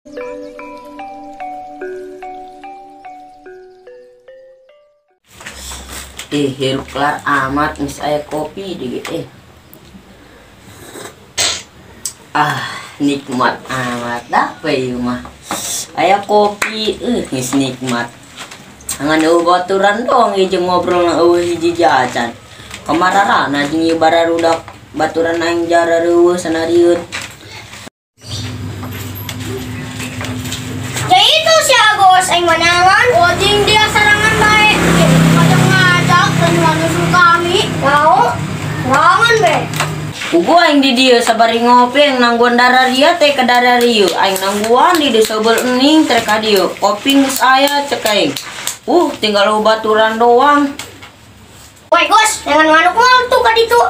Ih, hirup kelar amat mis aya kopi di eh. Ah, nikmat amat dah ieu mah. Aya kopi geus nikmat. Ngan eueuh baturan doang ieu jeung ngobrol na eueuh hiji jajan. Kamararana jeung ieu bararudak baturan aing jarareueuh sanarieun. Ya itu si Agus aing manangan. Oh, jeung dia sarangan bae. Kami mau serangan be. Pugu aing di dieu sabari ngopi aing nangguan dararia teh ka dararieu. Aing nangguan di dieu sebel ening teh ka dieu. Kopi geus aya cek aing. Tinggal baturan doang. Woi Gus, jangan manuk mal tuh ka ditu.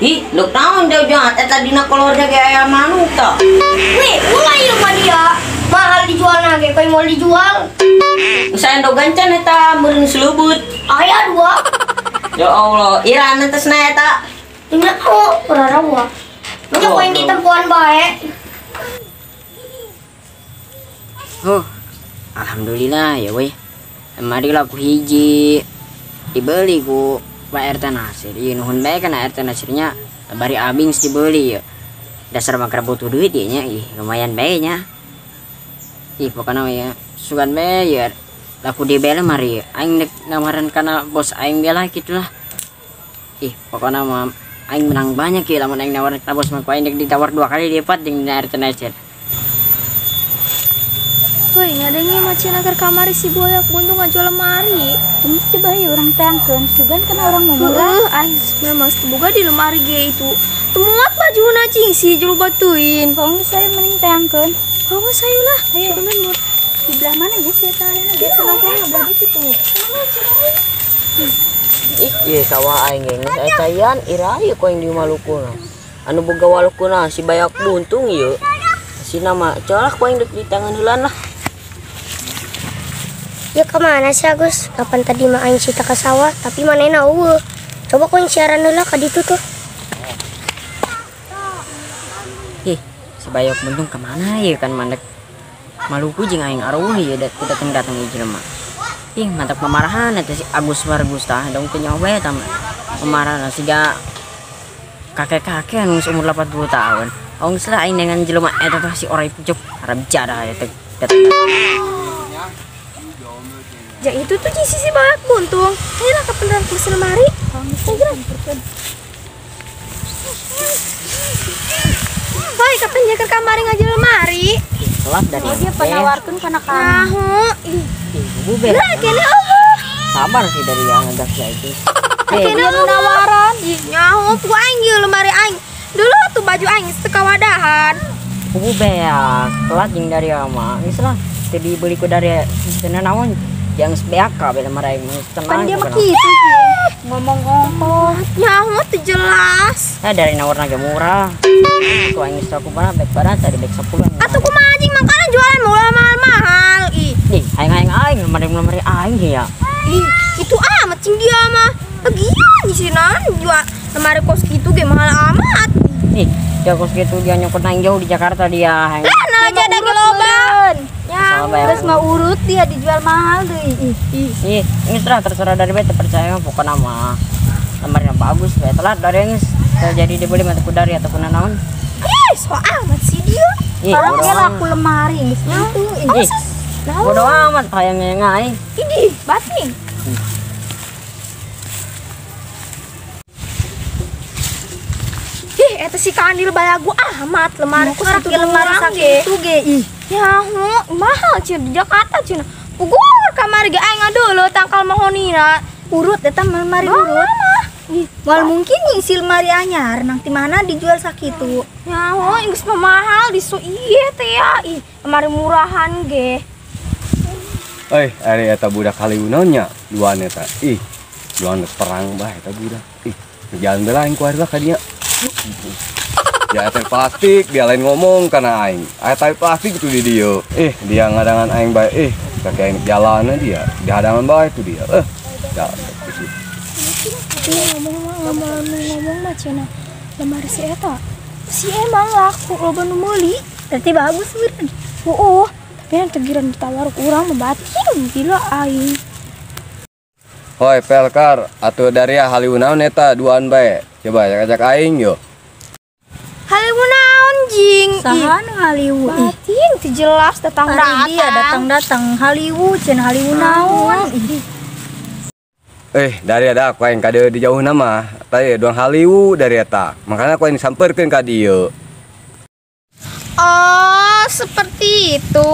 Ih, nduk naon jauh-jauh eta dina kolornya ge aya manuk tah. Wih, ulah ieu mah dia. Mahal dijualna ge, koe mau dijual. Geus aya ndog gancan eta meureun selubut. Aya dua. Ya Allah, ira netes na eta. Tinggal oh, rarawa. Nya koe ditempuan bae. Huh. Alhamdulillah ya weh. Mari laku hiji dibeli ku Pak RT Nasir. Ieu nuhun bae kana RT Nasirnya bari abing dibeli ya. Dasar mah butuh duit ieu nya, ih lumayan bae nya. Ih pokona ya sugan bae ya. Laku di bela mari aing nek namaran kana bos aing bela gitulah. Ih pokona mah aing menang banyak ya lamun aing nawaran kana bos mah ku aing nek ditawar 2 kali lipat jeung dina RT Nasir. Woi, ngadenge macin agar kamari si boyak buntung ngajual lemari. Ini si bayi orang tangkeun, sugan kana orang mau murah. Aing memang boga di lemari ge itu. Temuat bajuna cing si julu batuin. Kalau saya mending tangkeun. Kalau saya lah, ayo mur. Di belah mana ya sih eta? Dia senang belah itu. Ih, ieu sawah aing ge geus aya caian ira ieu ku aing di Maluku. Anu boga walukuna si bayak buntung ieu. Si nama colah ku aing deuk di tangan heulan lah. Ya kemana sih Agus? Kapan tadi mah aing cita ke sawah, tapi manehna eueuh. Coba ku aing siaran heula ka ditu tuh. Ih, si bayak buntung kemana ya kan mandek Maluku jeung aing aruh ieu dateng-dateng ieu jelema. Ih, mantap pemarahan eta si Agus Wargus tah, dong teu nyaho bae tah pemarahan siga kakek-kakek anu geus umur 80 tahun. Aung geus lah aing dengan jelema eta tah si orai pucuk harap jadah eta. Ja itu tuh si banyak buntung. Ayolah ke beneran mesin lemari. Woi, kapan dia ke kamari ngajual lemari? Telat dari dia penawarkeun kana kamu. Ih, bube. Lah, kene eueuh. Sabar sih dari yang ngegas ya itu. Kene nawaran. Ih, nyaho ku aing ieu lemari aing. Dulu tuh baju aing teu kawadahan. Bube ya, telat jeung dari ama. Geus lah, teu dibeli ku dari teu naon. Yang sebeak kabeh lemari aing geus tenang. Pan dia mah kitu sih. Ngomong ongkoh. Nyaho teu jelas. Nah, dari nawarna ge murah. Ku aing geus aku bara baik bara tadi baik 10. Atuh kumaha anjing makanan jualan murah mahal-mahal. Ih. Nih, aing-aing aing lemari-lemari aing ya. Ih, itu amat cing dia mah. Lagian di sini jual lemari kos gitu ge mahal amat. Nih, dia kos gitu dia nyokot aing jauh di Jakarta dia. Lah, nah aja ada loba. Ya, terus nggak urut dia dijual mahal deh. Ih, ini terserah dari bete percaya pokoknya mah. Lemarinya bagus, bae telat dari yang jadi dibeli mata kudari ataupun naon. Ih, so amat sih dia. Orang dia laku lemari geus kitu. Ih, bodo amat hayangnya aing. Idih, bating. Ih, eta si kandil balagu amat lemari ku sakitu lemari sakitu ge. Ih, nyaho mahal cenah di Jakarta cenah. Pugur kamari ge aing ngadeuleuh tangkal mahonina. Urut eta lemari urut. Moal mungkin nyingsi lemari anyar nang ti mana dijual sakitu. Nyaho geus mahal di so ieu teh ya. Ih, lemari murahan ge. Euy, ari eta budak kaliunon nya, duaan eta. Ih, duaan perang bae eta budak. Ih, jalan bela aing ku ari lah ka dinya. Ya eta plastik, dia lain ngomong kana aing. Aya plastik itu di dieu. Ih, dia ngadangan aing bae. Ih, kaki aing jalanna dia. Dihadangan bae tu dia. Ya gitu. Ngomong mah cenah lemari si eta. Si emang laku loba nu meuli. Berarti bagus meureun. Heueuh. Tapi tegiran ditawar kurang membatin gila aing. Hoi Pelkar atuh dari halieu naon eta duaan bae. Coba ajak aing yo. Halieu naon jing? Saha nu halieu? Batin teu jelas datang-datang. Dia datang-datang halieu cenah halieu naon? Dari ada aku yang kade di jauh nama tadi doang halieu dari eta. Makanya aku yang disamperkeun ka dieu. Oh, seperti itu.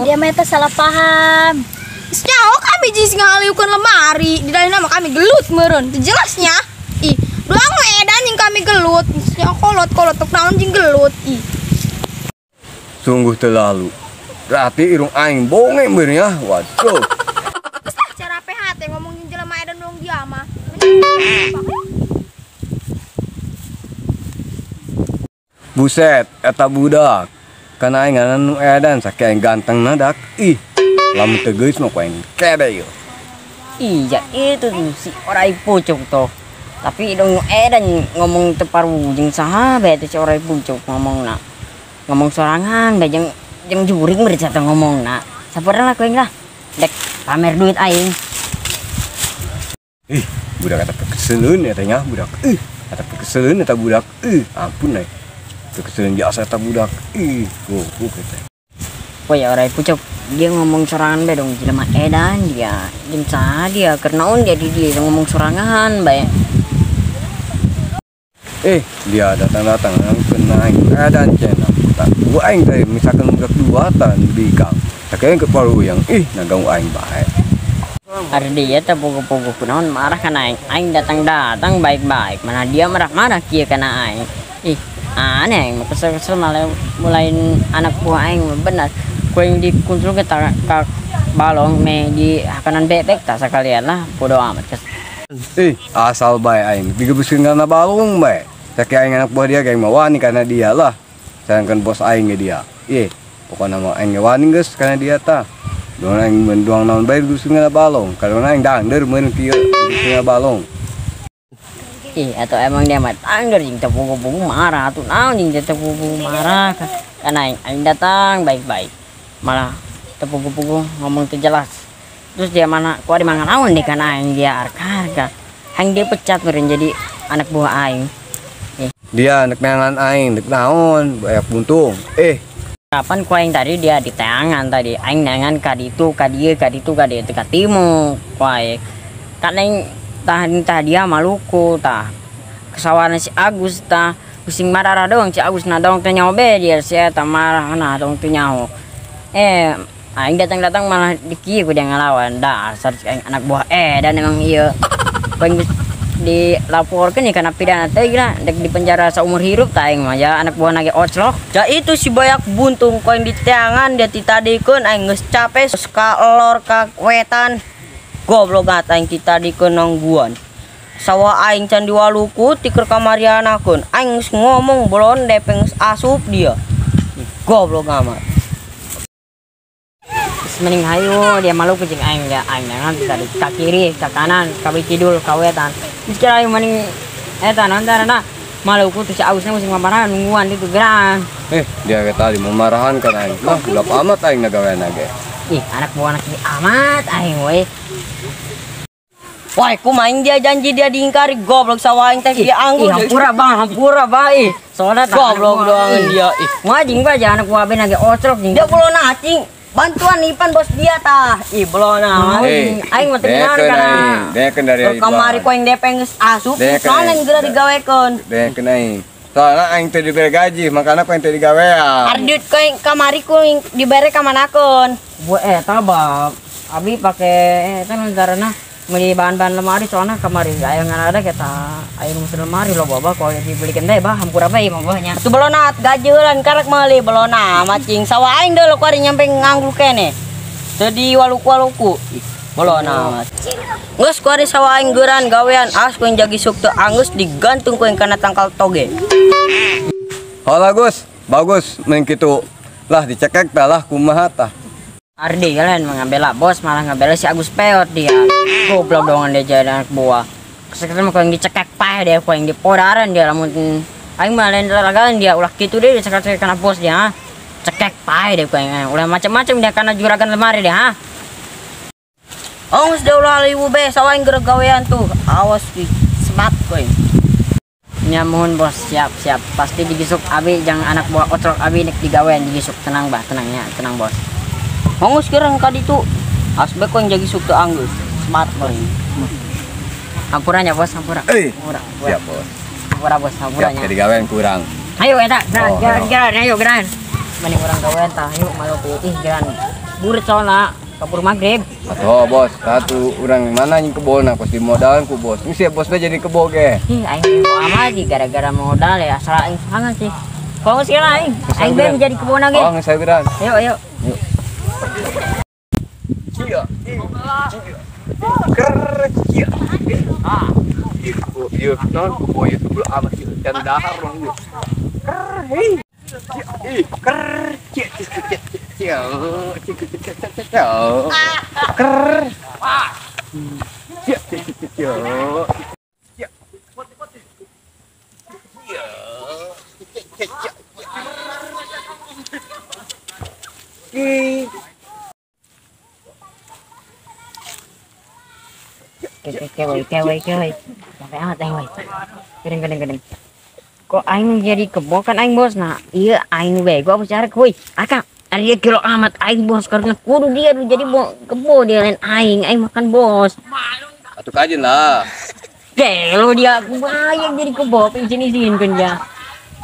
Dia mah eta salah paham. Nyaho kami jis ngaliukeun lemari, di dalam nama kami gelut meureun. Teu jelasnya. Ih, doang we edan jeung kami gelut. Nyaho kolot-kolot tok naon jeung gelut. Ih. Sungguh terlalu. Berarti irung aing bonge meureun ya. Waduh. Cara PHT ngomong jeung jelema edan dong dia mah. Buset, eta budak. Kana aing ngaran nu edan saking aing ganteng dak. Ih. Lamun teu geus mah ku aing kede ieu. Iya, itu tuh si orai pucuk tuh. Tapi dong edan ngomong teparu jeung saha bae teh si orai pucuk ngomongna. Ngomong sorangan bae jeung juring beureut satu ngomongna. Sampurna lah ku aing lah. Dek pamer duit aing. Ih, budak eta kekeseleun eta nya budak. Ih, eta kekeseleun eta budak. Ih, ampun euy. Kekeseleun jasa eta budak. Ih, goblok eta. Oh ya orai pucuk dia ngomong sorangan bae dong jelema edan dia jeung saha dia keur naon jadi dia ngomong sorangan bae. Dia datang-datang kena aing edan cenah. Tak gua aing teh misalkan budak duatan bikang. Sakeun ke paru yang ih naganggu aing bae. Ada dia teh pogo-pogo kunaon marah kana aing. Aing datang-datang baik-baik, mana dia marah-marah kieu kana aing. Ih, aneh aing kesel-kesel malah mulai anak buah aing benar. Ku yang dikuntul ke balong me di hakanan bebek tak sekalian lah bodo amat kes. Asal bae aing digebuskeun kana balong bae. Saking aing anak buah dia geng mah wani kana dia lah. Sedangkan bos aing ge dia. Ih, pokona mah aing ge wani geus kana dia tah. Doang aing mun doang naon bae digebuskeun kana balong. Kadang aing dangdeur mun kieu digebuskeun kana balong. Ih, atau emang dia mah dangdeur jeung teu pugu-pugu marah atuh naon jeung teu pugu marah. Kana aing datang baik-baik. Malah tepugu-pugu ngomong teu jelas. Terus dia mana ku ada mangan naon deh kana aing dia arka-arka. Aing dia pecat meureun jadi anak buah aing. Dia nek neangan aing dek naon banyak buntung. Kapan ku aing tadi dia di teangan tadi. Aing neangan ka ditu ka dieu ka ditu ka dieu ka timu ku aing. Kan aing tah tah dia Maluku tah. Kesawaran si Agus tah pusing marah doang si Agus na dong teu nyaho be dia si eta marah na dong teu nyaho. Aing datang-datang malah dikieu ku dia ngalawan. Dasar aing anak buah dan emang ieu. Ku aing dilaporkeun ya kana pidana teh gila dek di penjara saumur hirup tah aing mah ya anak buah nage oclok. Ja itu si bayak buntung ku aing diteangan dia titadikeun aing geus capek ka elor ka wetan. Goblok gat aing titadikeun nangguan. Sawah aing can diwaluku tiker kamarianakeun. Aing geus ngomong bolon depe geus asup dia. Goblok amat. Mending hayu dia malu kucing aing ya aing jangan tadi ka kiri ka kanan ka kidul ka wetan geus kira aing mending eta naon tarana malu ku teh si Agusna musing mamarahan nungguan ditu gerang. Dia ke tadi memarahan kan aing mah gelap amat aing nagawean ge. Ih, anak buah anak amat aing we. Wah, ku main dia janji dia diingkari goblok sawah aing teh dia anggur. Ih, hampura bang, hampura bang ih. Soalnya goblok doang dia ih. Ngajing bae anak buah ben lagi oclok jeung. Dia pulona acing. Bantuan Ipan bos dia tah. Ih, belum nah. Aing mah teu naon kana. Dekeun dari kamari ku aing DP geus asup, soalna geura digawekeun. Dekeun aing. Soalna aing teu dibere gaji, makana ku aing teu digawean. Ardut ku aing kamari ku aing dibere ka manakeun. Bu eta bab abi pake eta nu carana meuli bahan-bahan lemari soalna kamari aya ngan ada kita aya nu lemari loba bah kalau dibelikan teh bah hampura bae mah bah nya. Atuh belona gaji heulan karek meuli belona macing sawah aing deuleu kuari nyampe nganggul kene. Teu di waluku-waluku. Belona. Geus kuari sawah aing geuran gawean as ku aing jagi suk teu anggeus digantung ku aing kana tangkal toge. Hola Gus, bagus main kitu. Lah dicekek tah lah kumaha tah. Ardi kalian mengambil bos malah ngambil si Agus Peot dia. Goblok doangan dia jadi anak buah. Sekarang mah yang dicekek paeh dia, ku yang dipodaran dia lamun aing mah lain lalagan dia ulah kitu deh dicekek-cekek kana bos dia. Cekek Pae deh ku aing. Ulah macam-macam dia kana juragan lemari deh ha. Oh, geus ulah liwu be sawah aing geura gawean tuh. Awas di sebat ku aing. Nya mohon bos, siap-siap. Pasti digisuk abi jangan anak buah ocrok abi nek digawean digisuk tenang bah, tenangnya, tenang bos. Hongus gerang ka ditu. Asbe ku aing jagisuk teu anggeus. Sebat ku aing. Hampura nya bos, hampura. Hampura. Siap bos. Hampura bos, hampura nya. Siap digawean kurang. Ayo eta, geran, geran, ayo geran. Mending urang gawean tah, ayo malu ih geran. Buret soalna, kabur magrib. Atuh bos, satu urang mana anjing kebona kos dimodalan ku bos. Ini siap bos jadi kebo ge. Ih aing amat di gara-gara modal ya, salah aing sangat sih. Kau sih lah aing. Aing ben jadi kebona ge. Oh, geus geran. Ayo, ayo. Yuk. Iya. Ker iya. Ah. Ieu non kebo ieu sebelum amat ieu can dahar dong ieu. Ker hei. Ih, ker cie cie cie cie cie cie cie. Ker. Cie cie cie cie. Kewe. Sampai amat aing we. Gedeng. Kok aing jadi kebo kan aing bos nah. Iya aing bego apa cara woi. Akang, ari dia kilo amat aing bos karena kudu dia jadi kebo dia lain aing, aing makan bos. Atuh kajen lah. Gelo dia kumaha jadi kebo izin-izin kan ya.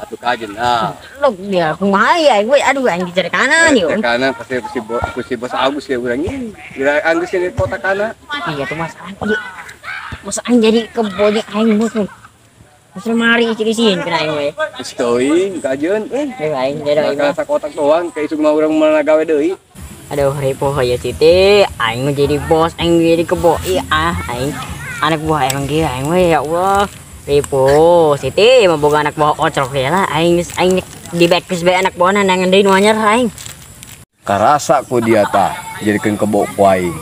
Atuh kajen lah. Lok dia kumaha ya we aduh aing dicari kanan yo. Kanan pasti si bos Agus ya urang ini. Kira Agus di kota kana. Iya tuh mas. Iya. Masa aing jadi kebo jeung aing bos. Masa lemari izin-izin kena aing we. Geus teuing kajeun euy. Aing jadi aing. Maka sakotak doang ka isuk mah urang mana gawe deui. Aduh ripuh ya Siti, aing jadi bos, aing jadi kebo. Iya ah aing anak buah emang dia aing we ya Allah. Ripuh Siti mah boga anak buah ocrok ya lah aing aing di back bae anak buahna nangan deui nu anyar aing. Karasa ku dia tah jadikeun kebo ku aing.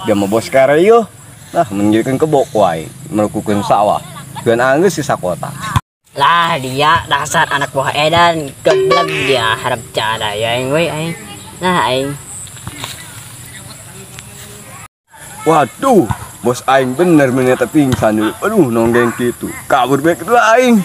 Dia mah bos kare yeuh. Nah, menjadikan kebo ku aing, melakukan sawah. Dan anggeus sisa kota. Lah dia dasar anak buah edan, geblek dia harap cara ya aing we aing. Nah aing. Waduh, bos aing bener-bener pingsan dulu. Aduh, nonggeng gitu. Kabur bae lah aing.